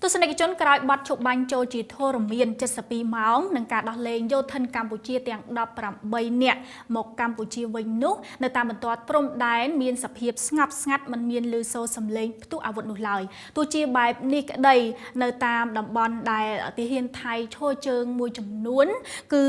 ទស្សនិកជនក្រោយបទឈប់បាញ់ចូលជាធរមាន72ម៉ោងនឹងការដោះលែងយោធិនកម្ពុជាទាំង18នាក់មកកម្ពុជាវិញនោះនៅតាមបន្ទាត់ព្រំដែនមានសភាពស្ងប់ស្ងាត់មិនមានឮសូរសំឡេងផ្ទុះអាវុធនោះឡើយទោះជាបែបនេះក្តីនៅតាមតំបន់ដែលទាហានថៃឈរជើងមួយចំនួនគឺ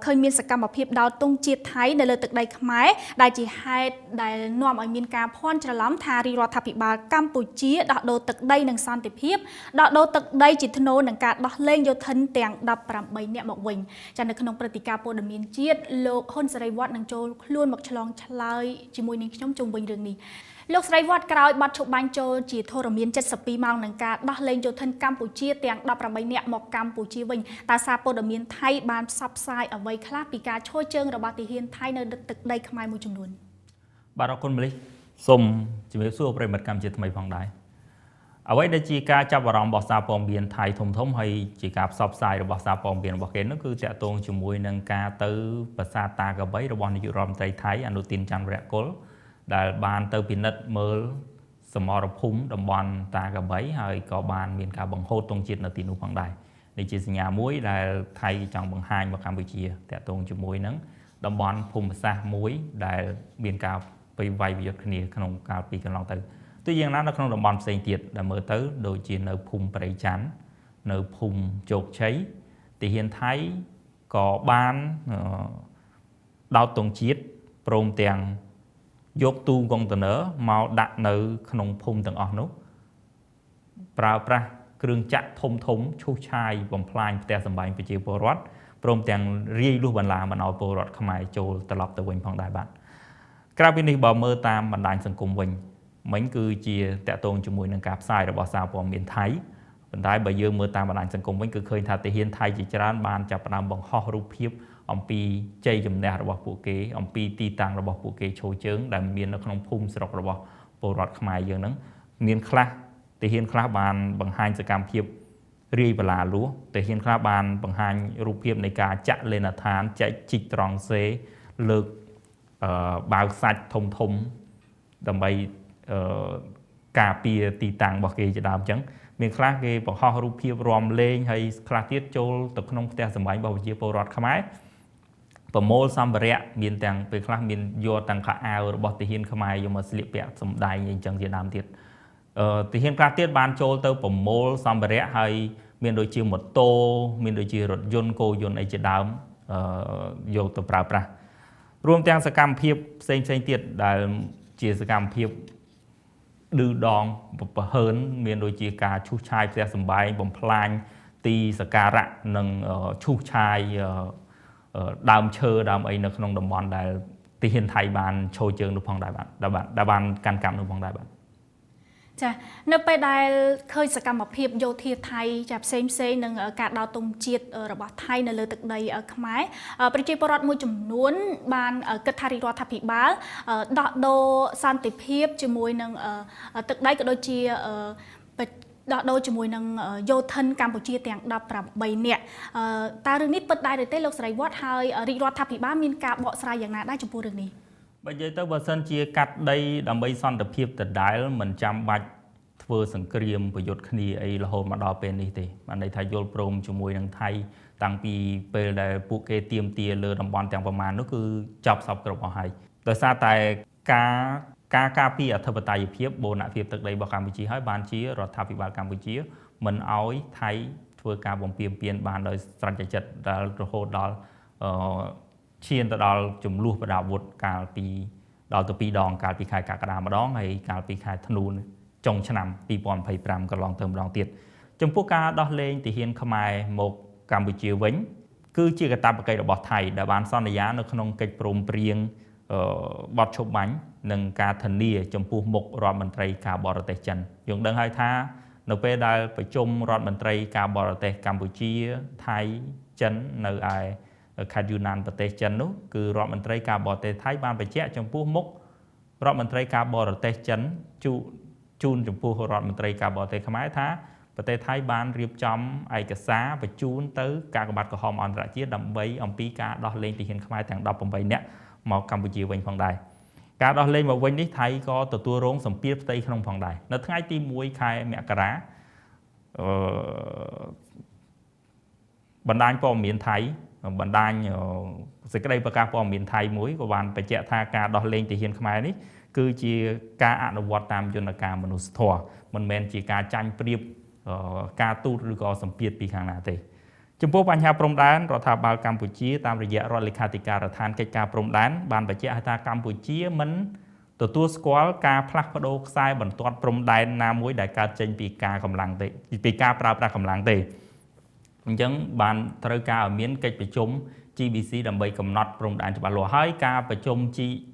ឃើញមានសកម្មភាពដោតទង់ជាតិថៃនៅលើទឹកដីខ្មែរដែលជាហេតុដែលនាំឲ្យមានការភ័ន្តច្រឡំថារាជរដ្ឋាភិបាលកម្ពុជាដោះដូរទឹកដីនិងសន្តិភាពដោះដូរទឹកដីជាថ្នូរនឹងការដោះលែងយោធិនទាំង18នាក់មកវិញចានៅក្នុងព្រឹត្តិការណ៍ព័ត៌មានជាតិលោកហ៊ុនសេរីវត្តនឹងចូលខ្លួនមកឆ្លងឆ្លើយជាមួយនឹងខ្ញុំជុំវិញរឿងនេះលោកស្រីវត្តក្រោយបាត់ឈប់បាញ់ចូលជាធរមាន72ម៉ោងនឹងការដោះលែងយោធិនកម្ពុជាទាំង18នាក់មកកម្ពុជាវិញតើសារព័ត៌មានថៃបានផ្សព្វផ្សាយអ្វីខ្លះពីការឈរជើងរបស់ទាហានថៃនៅទឹកដីខ្មែរមួយចំនួន បាទអរគុណមលិះសូមជំរាបសួរប្រិយមិត្តកម្ពុជាថ្មីផងដែរអ្វីដែលជាការចាប់អារម្មណ៍របស់សារព័ត៌មានថៃធំធំហើយជាការផ្សព្វផ្សាយរបស់សារព័ត៌មានរបស់គេនោះគឺតាក់ទងជាមួយនឹងការទៅប្រាសាទតាក្របីរបស់នាយករដ្ឋមន្ត្រីថៃអនុទីនច័ន្ទវរៈគុលដែលបានទៅពិនិត្យមើលសមរភូមិតំបន់តាក្របីហើយក៏បានមានការបង្ហូតទង់ជាតិនៅទីនោះផងដែរនេះជាសញ្ញាមួយដែលថៃចង់បង្ហាញមកកម្ពុជាតាក់ទងជាមួយនឹងតំបន់ភូមិសាស្ត្រមួយដែលមានការไปវាយប្រយុទ្ធគ្នាក្នុងកាលពីកន្លងទៅទោះយ៉ាងណានៅក្នុងតំបន់ផ្សេងទៀតដែលមើលទៅដូចជានៅភូមិព្រៃច័ន្ទនៅភូមិជោគជ័យទាហានថៃក៏បានដោតទង់ជាតិព្រមទាំងយកទូកុងតឺន័រមកដាក់នៅក្នុងភូមិទាំងអស់នោះប្រើប្រាស់គ្រឿងចាក់ធំធំឈូសឆាយបំផ្លាញផ្ទះសម្បែងប្រជាពលរដ្ឋព្រមទាំងរាយលុះបន្លាមិនឲ្យពលរដ្ឋខ្មែរចូលត្រឡប់ទៅវិញផងដែរបាទក្រៅពីនេះបើមើលតាមបណ្ដាញសង្គមវិញមិញគឺជាតាក់ទងជាមួយនឹងការផ្សាយរបស់សារព័ត៌មានថៃប៉ុន្តែបើយើងមើលតាមបណ្ដាញសង្គមវិញគឺឃើញថាទាហានថៃជាច្រើនបានចាប់ផ្ដើមបង្ហោះរូបភាពអំពីជ័យជំនះរបស់ពួកគេអំពីទីតាំងរបស់ពួកគេឈរជើងដែលមាននៅក្នុងភូមិស្រុករបស់ពលរដ្ឋខ្មែរយើងហ្នឹងមានខ្លះទាហានខ្លះបានបង្ហាញសកម្មភាពរាយបលាលួសទាហានខ្លះបានបង្ហាញរូបភាពនៃការចាក់លេនដ្ឋានចែកជីកត្រង់សេលើកបាវសាច់ធំធំដើម្បីការពារទីតាំងរបស់គេជាដើមអញ្ចឹងមានខ្លះគេបង្ហោះរូបភាពរំលែងហើយខ្លះទៀតចូលទៅក្នុងផ្ទះសម្បែងរបស់ប្រជាពលរដ្ឋខ្មែរប្រមូលសម្ភារៈមានទាំងពេលខ្លះមានយកទាំងខោអាវរបស់ទាហានខ្មែរយកមកស្លៀកពាក់សម្ដែងអីចឹងជាដើមទៀតទាហានខ្លះទៀតបានចូលទៅប្រមូលសម្ភារៈហើយមានដូចជាម៉ូតូមានដូចជារថយន្តគោយន្តអីជាដើមយកទៅប្រើប្រាស់រួមទាំងសកម្មភាពផ្សេងផ្សេងទៀតដែលជាសកម្មភាពឌឺដងប្រហើនមានដូចជាការឈូសឆាយផ្ទះសម្បែងបំផ្លាញទីសក្ការៈនិងឈូសឆាយដើមឈើដើមអីនៅក្នុងតំបន់ដែលទាហានថៃបានឈរជើងនោះផងដែរបាទដែលបានកាន់កាប់នោះផងដែរបាទ ចានៅពេលដែលឃើញសកម្មភាពយោធាថៃចាផ្សេងផ្សេងនឹងការដោតទង់ជាតិរបស់ថៃនៅលើទឹកដីខ្មែរប្រជាពលរដ្ឋមួយចំនួនបានគិតថារាជរដ្ឋាភិបាលដោះដូរសន្តិភាពជាមួយនឹងទឹកដីក៏ដូចជាដោះដូរជាមួយនឹងយោធិនកម្ពុជាទាំង18នាក់តើរឿងនេះពិតដែរឬទេលោកស្រីវត្តហើយរាជរដ្ឋាភិបាលមានការបកស្រាយយ៉ាងណាដែរចំពោះរឿងនេះ បើនិយាយទៅបើសិនជាកាត់ដីដើម្បីសន្តិភាពដដែលមិនចាំបាច់ធ្វើសង្គ្រាមប្រយុទ្ធគ្នាអីរហូតមកដល់ពេលនេះទេបានន័យថាយល់ព្រមជាមួយនឹងថៃតាំងពីពេលដែលពួកគេទាមទារលើតំបន់ទាំងប្រមាណនោះគឺចប់សពគ្រប់អស់ហើយដោយសារតែការការពារអធិបតេយ្យភាពបូរណភាពទឹកដីរបស់កម្ពុជាហើយបានជារដ្ឋាភិបាលកម្ពុជាមិនអោយថៃធ្វើការបំពានពៀនបានដោយស្រេចតែចិត្តដែលរហូតដល់ឈានទៅដល់ចំនួនប្រដាប់អាវុធកាលពីដល់ទៅ2ដងកាលពីខែកក្កដាម្ដងហើយកាលពីខែធ្នូចុងឆ្នាំ2025កន្លងទៅម្ដងទៀតចំពោះការដោះលែងទាហានខ្មែរមកកម្ពុជាវិញគឺជាកាតព្វកិច្ចរបស់ថៃដែលបានសន្យានៅក្នុងកិច្ចព្រមព្រៀងបទឈប់បាញ់និងការធានាចំពោះមុខរដ្ឋមន្ត្រីការបរទេសចិនយើងដឹងហើយថានៅពេលដែលប្រជុំរដ្ឋមន្ត្រីការបរទេសកម្ពុជាថៃចិននៅឯខេត្តយូណានប្រទេសចិននោះគឺរដ្ឋមន្ត្រីការបរទេសថៃបានបញ្ជាក់ចំពោះមុខរដ្ឋមន្ត្រីការបរទេសចិនជូនចំពោះរដ្ឋមន្ត្រីការបរទេសខ្មែរថាប្រទេសថៃបានរៀបចំឯកសារបញ្ជូនទៅកាកបាទក្រហមអន្តរជាតិដើម្បីអំពីការដោះលែងទាហានខ្មែរទាំង18នាក់មកកម្ពុជាវិញផងដែរការដោះលែងមកវិញនេះថៃក៏ទទួលរងសម្ពាធផ្ទៃក្នុងផងដែរនៅថ្ងៃទី1ខែមករា បណ្ដាញព័ត៌មានថៃបណ្ដាញសេចក្តីប្រកាសព័ត៌មានថៃមួយក៏បានបញ្ជាក់ថាការដោះលែងទាហានខ្មែរនេះគឺជាការអនុវត្តតាមយន្តការមនុស្សធម៌មិនមែនជាការចាញ់ប្រៀបការទូតឬក៏សម្ពាធពីខាងណាទេចំពោះបញ្ហាព្រំដែនរដ្ឋាភិបាលកម្ពុជាតាមរយៈរដ្ឋលេខាធិការដ្ឋានកិច្ចការព្រំដែនបានបញ្ជាក់ថាកម្ពុជាមិនទទួលស្គាល់ការផ្លាស់ប្ដូរខ្សែបន្ទាត់ព្រំដែនណាមួយដែលកើតចេញពីការកម្លាំងទេពីការប្រើប្រាស់កម្លាំងទេអញ្ចឹងបានត្រូវការឲ្យមានកិច្ចប្រជុំ GBC ដើម្បីកំណត់ព្រំដែនច្បាស់លាស់ហើយការប្រជុំ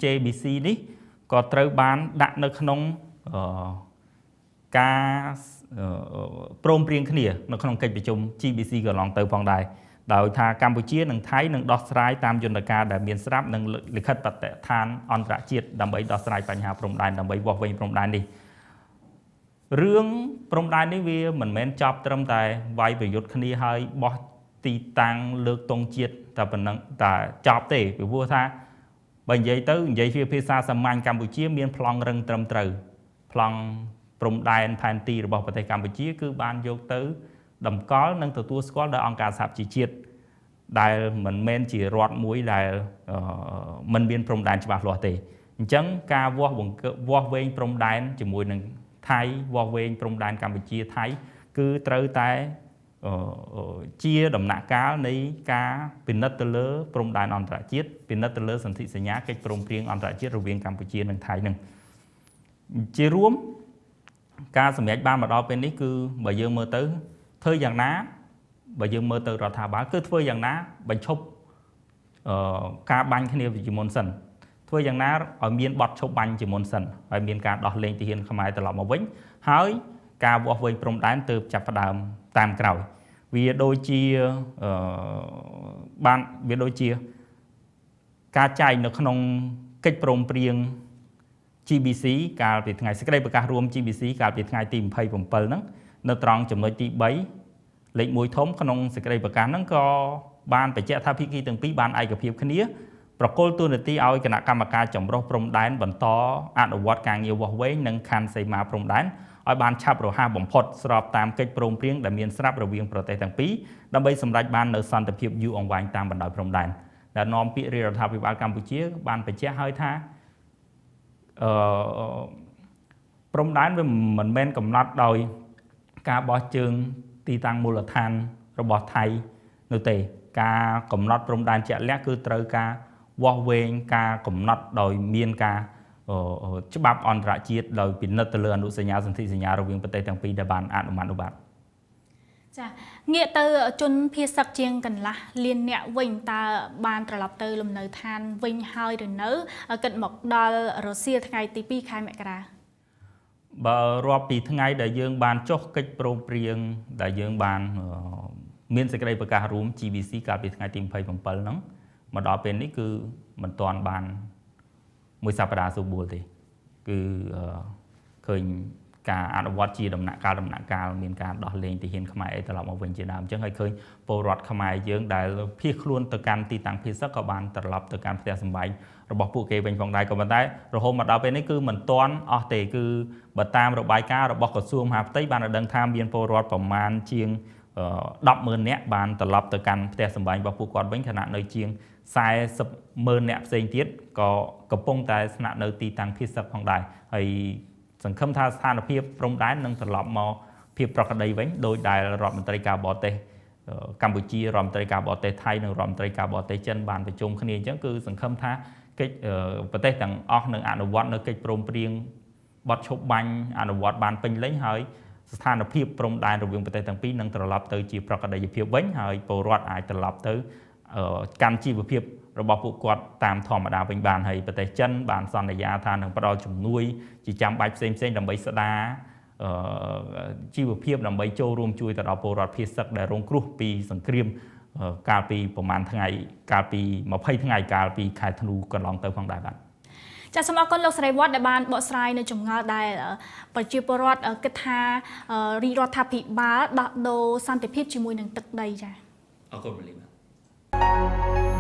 JBC នេះក៏ត្រូវបានដាក់នៅក្នុងការព្រមព្រៀងគ្នានៅក្នុងកិច្ចប្រជុំ GBC កន្លងទៅផងដែរដោយថាកម្ពុជានិងថៃនឹងដោះស្រាយតាមយន្តការដែលមានស្រាប់និងលិខិតបទដ្ឋានអន្តរជាតិដើម្បីដោះស្រាយបញ្ហាព្រំដែនដើម្បីវាស់វែងព្រំដែននេះរឿងព្រំដែននេះវាមិនមែនចប់ត្រឹមតែវាយប្រយុទ្ធគ្នាហើយបោះទីតាំងលើកទង់ជាតិតែប៉ុណ្ណឹងតែចប់ទេពីព្រោះថាបើនិយាយទៅនិយាយជាភាសាសាមញ្ញកម្ពុជាមានប្លង់រឹងត្រឹមត្រូវប្លង់ព្រំដែនផែនទីរបស់ប្រទេសកម្ពុជាគឺបានយកទៅតម្កល់និងទទួលស្គាល់ដោយអង្គការសហប្រជាជាតិដែលមិនមែនជារដ្ឋមួយដែលមិនមានព្រំដែនច្បាស់លាស់ទេអញ្ចឹងការវាស់វែងព្រំដែនជាមួយនឹងថៃវាស់វែងព្រំដែនកម្ពុជាថៃគឺត្រូវតែជាដំណាក់កាលនៃការពិនិត្យទៅលើព្រំដែនអន្តរជាតិពិនិត្យទៅលើសន្ធិសញ្ញាកិច្ចព្រមព្រៀងអន្តរជាតិរវាងកម្ពុជានិងថៃនឹងជារួមការសម្រេចបានមកដល់ពេលនេះគឺបើយើងមើលទៅធ្វើយ៉ាងណាបើយើងមើលទៅរដ្ឋាភិបាលគឺធ្វើយ៉ាងណាបញ្ឈប់ការបាញ់គ្នាជាមុនសិនធ្វើយ៉ាងណាឲ្យមានបទឈប់បាញ់ជាមុនសិនហើយមានការដោះលែងទាហានខ្មែរត្រឡប់មកវិញហើយការវាស់វែងព្រំដែនទើបចាប់ផ្ដើមតាមក្រោយវាដូចជាបានវាដូចជាការចែងនៅក្នុងកិច្ចព្រមព្រៀង GBC កាលពីថ្ងៃសេចក្តីប្រកាសរួម GBC កាលពីថ្ងៃទី27ហ្នឹងនៅត្រង់ចំណុចទី3លេខ1ធំក្នុងសេចក្តីប្រកាសហ្នឹងក៏បានបញ្ជាក់ថាភាគីទាំងពីរបានឯកភាពគ្នាប្រគល់តួនាទីឲ្យគណៈកម្មការចម្រុះព្រំដែនបន្តអនុវត្តការងារវាស់វែងនិងខណ្ឌសីមាព្រំដែនឲ្យបានឆាប់រហ័សបំផុតស្របតាមកិច្ចព្រមព្រៀងដែលមានស្រាប់រវាងប្រទេសទាំងពីរដើម្បីសម្រេចបាននូវសន្តិភាពយូរអង្វែងតាមបណ្ដោយព្រំដែនដែលនាំពាក្យរាជរដ្ឋាភិបាលកម្ពុជាបានបញ្ជាក់ឲ្យថាព្រំដែនវាមិនមែនកំណត់ដោយការបោះជើងទីតាំងមូលដ្ឋានរបស់ថៃនោះទេការកំណត់ព្រំដែនជាក់លាក់គឺត្រូវការវាស់វែងការកំណត់ដោយមានការច្បាប់អន្តរជាតិដោយពិនិត្យទៅលើអនុសញ្ញាសន្ធិសញ្ញារវាងប្រទេសទាំងពីរដែលបានអនុម័តនោះបាទចាងាកទៅជនភៀសសឹកជាងកន្លះលានអ្នកវិញតើបានត្រឡប់ទៅលំនៅឋានវិញហើយឬនៅគិតមកដល់រសៀលថ្ងៃទី2ខែមករាបើរាប់ពីថ្ងៃដែលយើងបានចុះកិច្ចព្រមព្រៀងដែលយើងបានមានសេចក្តីប្រកាសរួម GBC កាលពីថ្ងៃទី27ហ្នឹងមកដល់ពេលនេះគឺមិនទាន់បានមួយសប្តាហ៍ស្រួលទេគឺឃើញការអនុវត្តជាដំណាក់កាលមានការដោះលែងទាហានខ្មែរអីត្រឡប់មកវិញជាដើមអញ្ចឹងហើយឃើញពលរដ្ឋខ្មែរយើងដែលភៀសខ្លួនទៅកាន់ទីតាំងភៀសសឹកក៏បានត្រឡប់ទៅកាន់ផ្ទះសម្បែងរបស់ពួកគេវិញផងដែរក៏ប៉ុន្តែរហូតមកដល់ពេលនេះគឺមិនទាន់អស់ទេគឺបើតាមរបាយការណ៍របស់ក្រសួងមហាផ្ទៃបានឲ្យដឹងថាមានពលរដ្ឋប្រមាណជាង 100,000 នាក់បានត្រឡប់ទៅកាន់ផ្ទះសម្បែងរបស់ពួកគាត់វិញខណៈនៅជាង 400,000 នាក់ផ្សេងទៀតក៏កំពុងតែស្នាក់នៅទីតាំងភៀសសឹកផងដែរហើយសង្ឃឹមថាស្ថានភាពព្រំដែននឹងត្រឡប់មកភាពប្រក្រតីវិញដោយដែលរដ្ឋមន្ត្រីការបរទេសកម្ពុជារដ្ឋមន្ត្រីការបរទេសថៃនិងរដ្ឋមន្ត្រីការបរទេសចិនបានប្រជុំគ្នាអញ្ចឹងគឺសង្ឃឹមថាកិច្ចប្រទេសទាំងអស់នឹងអនុវត្តនៅកិច្ចព្រមព្រៀងបទឈប់បាញ់អនុវត្តបានពេញលេញហើយស្ថានភាពព្រំដែនរវាងប្រទេសទាំងពីរនឹងត្រឡប់ទៅជាប្រក្រតីភាពវិញហើយពលរដ្ឋអាចត្រឡប់ទៅកាន់ជីវភាពរបស់ពួកគាត់តាមធម្មតាវិញបានហើយប្រទេសចិនបានសន្យាថានឹងផ្ដល់ជំនួយជាចាំបាច់ផ្សេងៗដើម្បីស្ដារជីវភាពដើម្បីចូលរួមជួយទៅដល់ពលរដ្ឋភៀសសឹកដែលរងគ្រោះពីសង្គ្រាមកាលពីប្រហែលថ្ងៃកាលពី20ថ្ងៃកាលពីខែធ្នូកន្លងទៅផងដែរបាទចាសសូមអរគុណលោកសេរីវត្តដែលបានបកស្រាយនៅចម្ងល់ដែលប្រជាពលរដ្ឋគិតថារាជរដ្ឋាភិបាលដោះដូរសន្តិភាពជាមួយនឹងទឹកដីចាអរគុណមលីបាទ